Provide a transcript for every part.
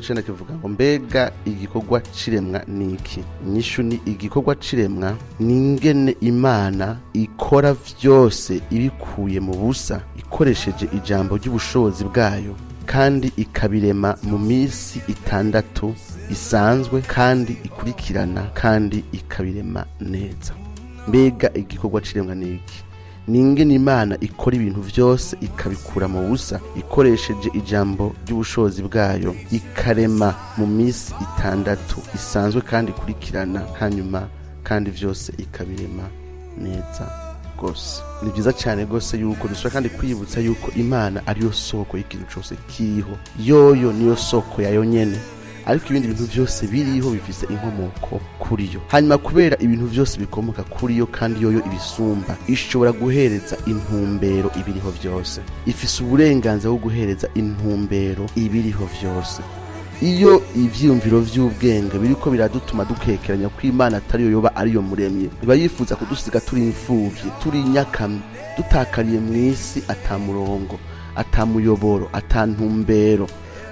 Icenda kivuga ngo: "Mbega igikorwa c'iremwa ni iki?" Inyishu ni: igikorwa c'iremwa ni ingene Imana ikora vyose ibikuye mu busa, ikoresheje ijambo ry'ubushobozi bwayo, kandi ikabirema mu minsi 6 isanzwe kandi ikurikirana, kandi ikabirema neza. Mbega igikorwa c'iremwa ni iki? Ni ingene Imana ikora ibintu vyose ikabikura mu busa, ikoresheje ijambo ry'ubushobozi bwayo, ikarema mu minsi 6 isanzwe kandi ikurikirana, hanyuma kandi vyose ikabirema neza rwose. Ni byiza cyane rwose yuko dusubira kandi kwibutsa yuko Imana ariyo soko y'ikintu cyose kiriho. Yoyo niyo soko yayo nyene, ariko ibindi bintu byose biriho bifise inkomoko kuri yo. Hanyuma kubera ibintu byose bikomoka kuri yo kandi yoyo ibisumba, ishobora guhereza intumbero ibiriho byose. Ifise uburenganzira bwo guhereza intumbero ibiriho byose. Iyo ivyiyumviro vy'ubwenge biriko biradutuma dukekeranya ko Imana atariyo yoba ariyo muremye, iba yifuza kudusiga turi imfuvyi, turi inyakamwe, dutakariye mw'isi, ata murongo, ata muyoboro, ata ntumbero,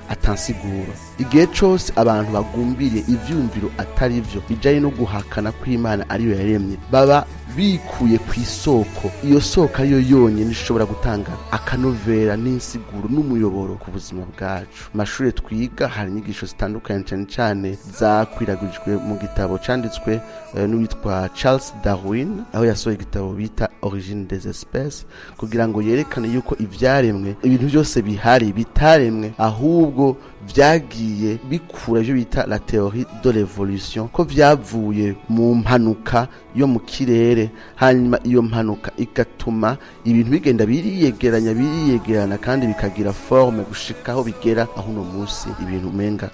atansiguro. Igihe cose abantu bagumbiriye ivyumviro atari vyo bijanye no guhakana ko Imana ariyo yaremye, baba bikuye ku isoko, iyo soko ariyo yonyine ishobora gutanga akanovera n'insiguro n'umuyoboro ku buzima bwacu. Mashuri twiga hari inyigisho zitandukanye, cyane cyane zakwiragijwe mu gitabo canditswe n'uwitwa Charles Darwin, aho yasohoye igitabo bita Origine des espèces, kugira ngo yerekane yuko ivyaremwe, ibintu byose bihari, bitaremwe, ahubwo vyagiye bikura, ivyo bita la théorie de l'évolution, ko vyavuye mu mpanuka yo mu kirere, hanyuma iyo mpanuka igatuma ibintu bigenda biriyegeranya, biriyegerana, kandi bikagira forme gushika aho bigera, aho uno munsi ibintu umenga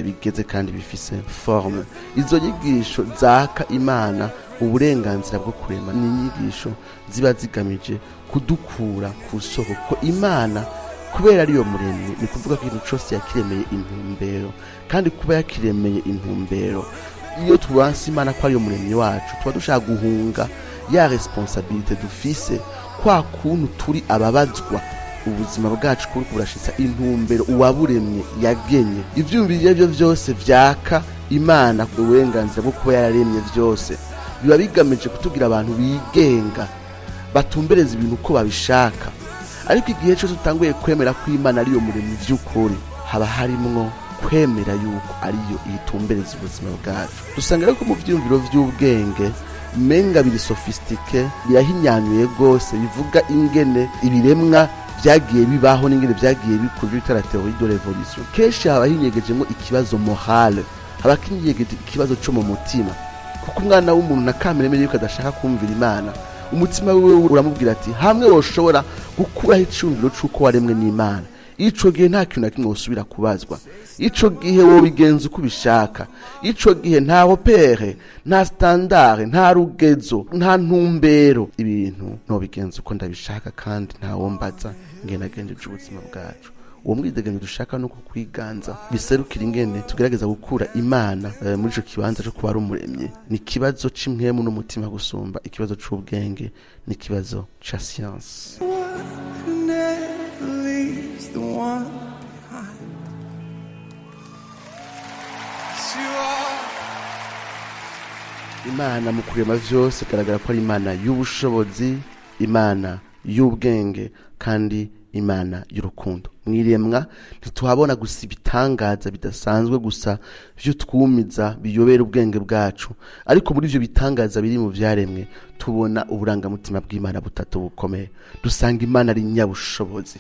bigeze kandi bifise forme. Izo nyigisho zaka Imana uburenganzira bwo kurema ni inyigisho ziba zigamije kudukura ku soko, ko Imana kubera ariyo muremyi, ni kuvuga ko ikintu cyose yakiremeye intumbero. Kandi kuba yakiremeye intumbero, iyo tubanse Imana ko ariyo muremyi wacu, tuba dushaka guhunga ya responsabilité dufise, kwa kuntu turi ababazwa ubuzima bwacu kuri burashitsa intumbero uwaburemye yagenye. Ivyumviro ivyo arivyo vyose vyaka Imana uburenganzira bwo kuba yararemye vyose biba bigamije kutugira abantu bigenga, batumbereza ibintu uko babishaka. Ariko igihe cyose utanguye kwemera ko Imana ariyo muremyi vy'ukuri, haba harimwo kwemera yuko ariyo itumbereza ubuzima bwacu. Dusanga rero ko mu vyiyumviro vy'ubwenge menga biri sophistiqué, birahinyanyuye rwose, bivuga ingene ibiremwa vyagiye bibaho n'ingene vyagiye bikura, bita la théorie de l'évolution, kenshi haba hinyegejemwo ikibazo morale, haba hinyegeje ikibazo co mu mutima, kuko umwana w'umuntu na kamere yuko adashaka kumvira Imana. Umutima wiwe uramubwira ati: "Hamwe woshobora gukuraho icumviro c'uko waremwe n'Imana, ico gihe nta kintu na kimwe wosubira kubazwa. Ico gihe wobigenza uko ubishaka. Ico gihe nta repère, nta standard, nta rugezo, nta ntumbero. Ibintu nobigenza uko ndabishaka, kandi nta wombaza ngenagenjeje ubuzima bwacu." Uwo mwidegemvyo dushaka no kukwiganza biserukira ingene tugerageza gukura Imana muri ico kibanza co kuba ari umuremyi. Ni ikibazo c'impwemu n'umutima gusumba ikibazo c'ubwenge n'ikibazo ca science. Who never leaves the one behind. 'Cause you are. Imana mu kurema vyose igaragara ko ari Imana y'ubushobozi, Imana y'ubwenge, kandi Imana y'urukundo. Mwiremwa ntituhabona gusa ibitangaza bidasanzwe gusa vy'utwumiza, biyobera ubwenge bwacu, ariko muri ivyo bitangaza biri mu vyaremwe tubona uburangamutima bw'Imana butatu bukomeye. Dusanga Imana ari nyabushobozi,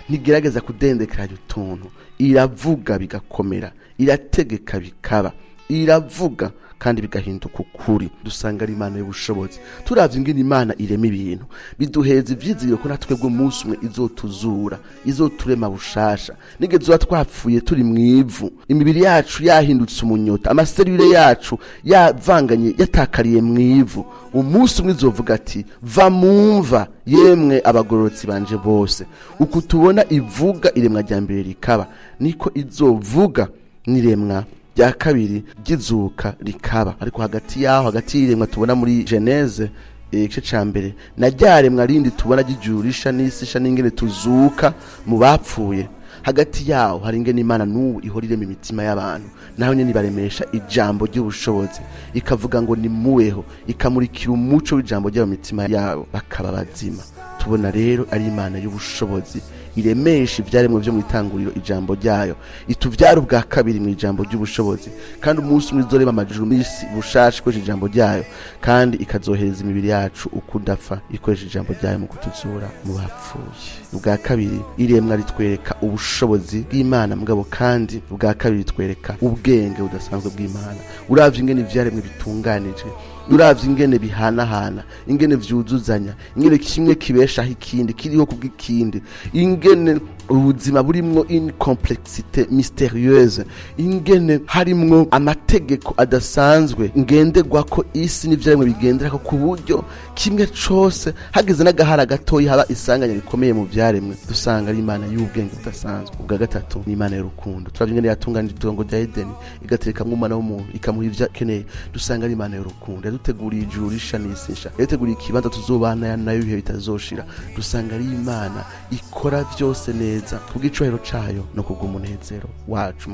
ntigerageza kudendekeranya utuntu. Iravuga bigakomera, irategeka bikaba, iravuga kandi bigahinduka ukuri. Dusanga ari Imana y'ubushobozi. Turavye ingene Imana irema ibintu, biduheza ivyizigiro ko natwebwe umunsi umwe izotuzura, izoturema bushasha. Nigeze uba twapfuye turi mw'ivu, imibiri yacu yahindutse umunyota, ama cellules yacu yavanganye, yatakariye mw'ivu, umunsi umwe izovuga ati: "Va mumva, yemwe abagororotsi banje bose." Uku tubona ivuga iremwa rya mbere rikaba, niko izovuga n'iremwa rya kabiri ry'izuka rikaba. Ariko hagati yaho, hagati y'iremwa tubona muri Genèse igice ca mbere na ryaremwa rindi tubona ry'ijuru risha n'isi isha n'ingene tuzuka mu bapfuye, Hagati yaho hari ingene Imana n'ubu ihora irema imitima y'abantu, naho nyene ibaremesha ijambo ry'ubushobozi, ikavuga ngo nimubeho, ikamurikira umuco w'ijambo ryabo mu mitima yabo, bakaba bazima. Tubona rero ari Imana y'ubushobozi iremesha ivyaremwe vyo mu itanguriro ijambo ryayo, ituvyara ubwa kabiri mu ijambo ry'ubushobozi, kandi umunsi umwe izorema amajuru n'isi bushasha ikoresha ijambo ryayo, kandi ikazohereza imibiri yacu ukudapfa ikoresha ijambo ryayo mu kutuzura mu bapfuye. Ubwa kabiri, iremwa ritwereka ubushobozi bw'Imana, mugabo kandi ubwa kabiri ritwereka ubwenge budasanzwe bw'Imana. Uravye ingene ivyaremwe bitunganijwe, uravye ingene bihanahana, ingene vyuzuzanya, ingene kimwe kibeshaho ikindi, kiriho kubw'ikindi, ingene ubuzima burimwo une complexité mystérieuse, ingene harimwo amategeko adasanzwe ngenderwako isi n'ivyaremwe bigenderako, ku buryo kimwe cose hageze n'agahara gatoyi haba isanganya rikomeye mu vyaremwe, dusanga ari Imana y'ubwenge budasanzwe. Ubwa gatatu, ni Imana y'urukundo. Turavye ingene yatunganije itongo rya Edeni, igaterekamwo umwana w'umuntu, ikamuha ivyo akeneye, dusanga ari Imana y'urukundo. Yaduteguriye ijuru risha n'isi nsha, yaduteguriye ikibanza tuzobana nayo ibihe bitazoshira. Dusanga ari Imana ikora vyose neza kubw'icubahiro cayo no kubw'umunezero wacu.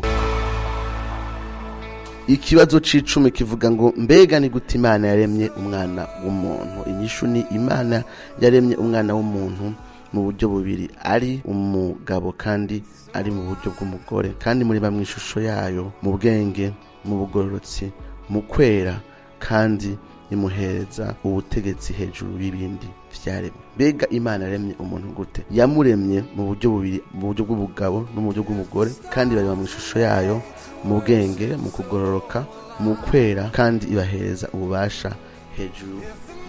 Ikibazo c'icumi kivuga ngo: mbega ni gute Imana yaremye umwana w'umuntu? Inyishu ni: Imana yaremye umwana w'umuntu mu buryo bubiri, ari umugabo kandi ari mu buryo bw'umugore, kandi muri mu ishusho yayo, mu bwenge, mu bugororotsi, mu kwera, kandi imuhereza ubutegetsi hejuru y'ibindi vyaremwe. Mbega Imana yaremye umuntu gute? Yamuremye mu buryo bubiri, mu buryo bw'ubugabo no mu buryo bw'umugore, kandi barema mu ishusho yayo, mu bwenge, mu kugororoka, mu kwera, kandi ibahereza ububasha hejuru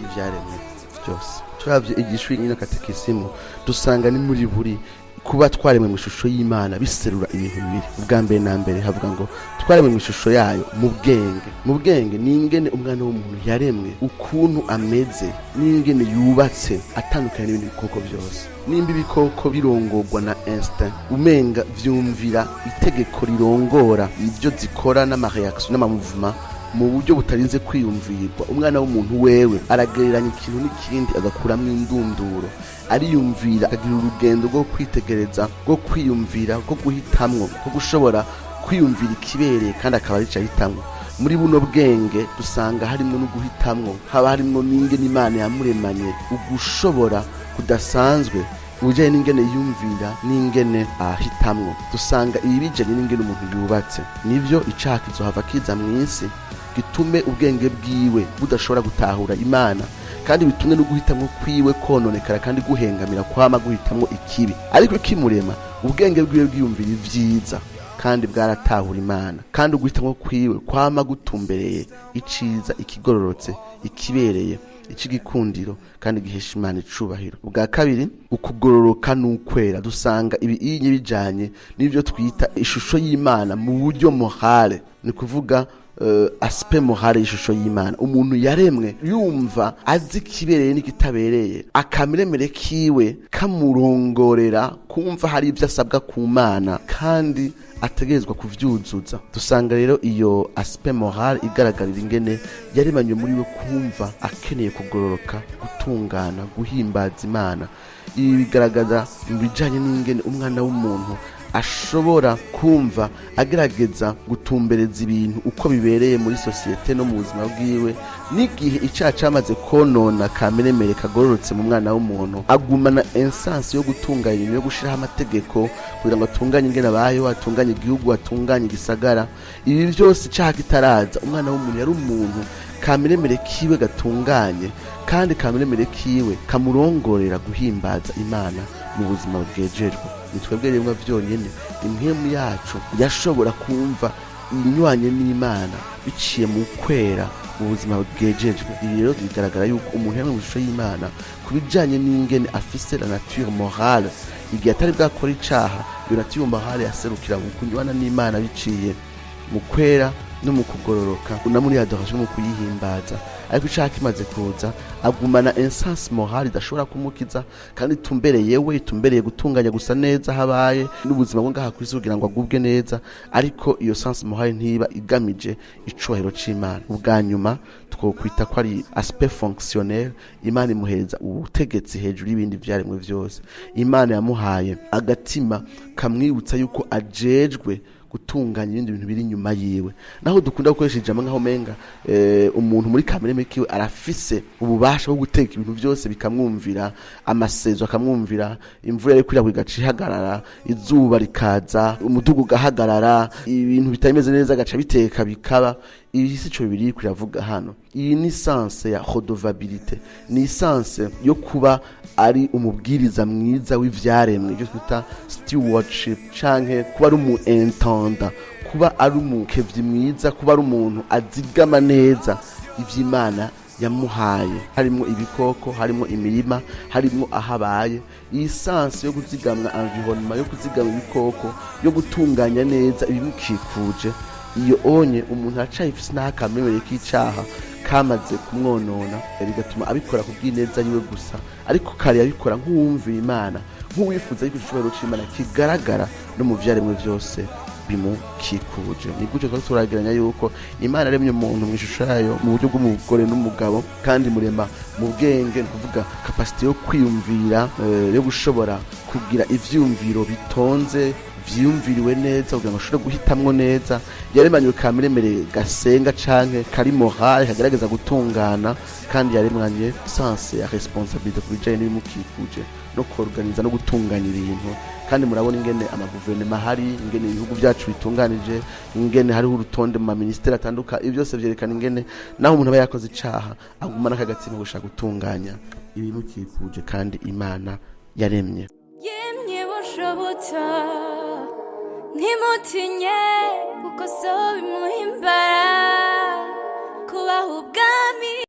y'ivyaremwe byose. Turavye igishwi nyine katekisimu, dusanga ni muri buri kuba twaremwe mu ishusho y'Imana biserura ibintu bibiri. Ubwa mbere na mbere, havuga ngo twaremwe mu ishusho yayo mu bwenge. Mu bwenge ni ingene umwana w'umuntu yaremwe, ukuntu ameze n'ingene yubatse, atandukanye n'ibindi bikoko byose. Nimba ibikoko birongorwa na instinct, umenga vyumvira itegeko rirongora ibyo zikora n'ama réaction n'ama mouvement mu buryo butarinze kwiyumvirwa, umwana w'umuntu wewe aragereranya ikintu n'ikindi, agakuramwo indunduro, ariyumvira, akagira urugendo rwo kwitegereza, rwo kwiyumvira, rwo guhitamwo, rwo gushobora kwiyumvira ikibereye, kandi akaba arico ahitamwo. Muri buno bwenge dusanga harimwo no guhitamwo, haba harimwo n'ingene Imana yamuremanye ugushobora kudasanzwe ubujanye n'ingene yumvira n'ingene ahitamwo. Dusanga ibi bijanye n'ingene umuntu yubatse. Nivyo, icaha kizohava kiza mw'isi gitume ubwenge bwiwe budashobora gutahura Imana, kandi bitumwe no guhitamwo kwiwe kononekara kandi guhengamira, kwama guhitamwo ikibi. Ariko ikimurema, ubwenge bwiwe bwiyumvira ivyiza kandi bwaratahura Imana, kandi uguhitamwo kwiwe kwama gutumbereye iciza, ikigororotse, ikibereye, icigikundiro kandi gihesha Imana icubahiro. Ubwa kabiri, ukugororoka n'ukwera. Dusanga ibi inye bijanye n'ivyo twita ishusho y'Imana mu buryo morale, ni kuvuga aspect morale y'ishusho y'Imana. Umuntu yaremwe yumva azi ikibereye n'ikitabereye, akameremere kiwe kamurongorera kumva hari ibyo asabwa ku Mana kandi ategerezwa kuvyuzuza. Dusanga rero iyo aspect morale igaragarira ingene yaremanywe muri we kumva akeneye kugororoka, gutungana, guhimbaza Imana. Ibi bigaragaza mu bijanye n'ingene umwana w'umuntu ashobora kumva agerageza gutumbereza ibintu uko bibereye muri sosiyete no mu buzima bwiwe. N'igihe icaha camaze konona kameremere kagororotse mu mwana w'umuntu, agumana essence yo gutunganya ibintu, yo gushiraho amategeko kugira ngo atunganye ingene abayeho, atunganye igihugu, atunganye igisagara. Ibi byose icaha kitaraza, umwana w'umuntu yari umuntu kameremere kiwe gatunganye, kandi kameremere kiwe kamurongorera guhimbaza Imana mu buzima bwejejwe. Ni twebwe rimwe vyonyene impwemu yacu yashobora kumva inywanye n'Imana biciye mu kwera, mu buzima bwejejwe. Ibi rero bigaragara yuko umuntu yari mu ishusho y'Imana ku bijanye n'ingene afise la nature morale. Igihe atari bwakora icaha, iyo nature morale yaserukira mu kunywana n'Imana biciye mu kwera, mu no mu kugororoka no muri adoration, mu kuyihimbaza. Ariko icaha kimaze kuza, agumana un sens moral idashobora kumukiza kandi itumbereye we, itumbereye gutunganya gusa neza habaye n'ubuzima bwo ngaha kw'isi kugira ngo agubwe neza. Ariko iyo sens moral ntiba igamije icubahiro c'Imana. Ubwa nyuma twokwita ko ari aspect fonctionnel. Imana imuhereza ubutegetsi hejuru y'ibindi vyaremwe vyose. Imana yamuhaye agatima kamwibutsa yuko ajejwe gutunganya ibindi bintu biri inyuma yiwe. Naho dukunda gukoresha ijambo nkaho menga umuntu muri kamere kiwe arafise ububasha bwo guteka ibintu byose bikamwumvira, amasezo akamwumvira, imvura iri kwiragwa igaca ihagarara, izuba rikaza, umudugu ugahagarara, ibintu bitameze neza agaca biteka bikaba. Ibi si cyo bibiri kiravuga hano. Iyi ni sens ya redevabilité, ni sens yo kuba ari umubwiriza mwiza w'ivyaremwe, ibyo twita stewardship, canke kuba ari umu intendant, kuba ari umukevyi mwiza, kuba ari umuntu azigama neza ivy'Imana yamuhaye, harimo ibikoko, harimo imirima, harimo aho abaye. Iyi sens yo kuzigamwa environnement, yo kuzigama ibikoko, yo gutunganya neza ibimukikuje, iyo onye umuntu aracayifise n'aho akamemere k'icaha kamaze kumwonona, bigatuma abikora ku bw'ineza yiwe gusa. Ariko kare yabikora nk'uwumviye Imana, nk'uwifuza yuko icubahiro c'Imana kigaragara no mu vyaremwe vyose bimukikuje. Ni gutyo twari turageranya yuko Imana yaremye umuntu mu ishusho yayo, mu buryo bw'umugore n'umugabo, kandi murema mu bwenge, ni ukuvuga capacité yo kwiyumvira, yo gushobora kugira ivyiyumviro bitonze, vyiyumviriwe neza kugira ngo ashobore guhitamwo neza. Yaremanywe kamiremere gasenga canke kari morale, kagerageza gutungana, kandi yaremanye sens ya responsabilité ku bijanye n'ibimukikuje no kuorganiza no gutunganya ibintu. Kandi murabona ingene amaguverinoma ahari, ingene ibihugu byacu bitunganije, ingene hariho urutonde mu maministeri atandukanye. Ibi byose vyerekana ingene naho umuntu aba yakoze icaha agumana akagatsima gushaka gutunganya ibimukikuje kandi Imana yaremye. Yemye bushobotsa, ntimutinye, kuko so bimuhimbara kubaha ubwami.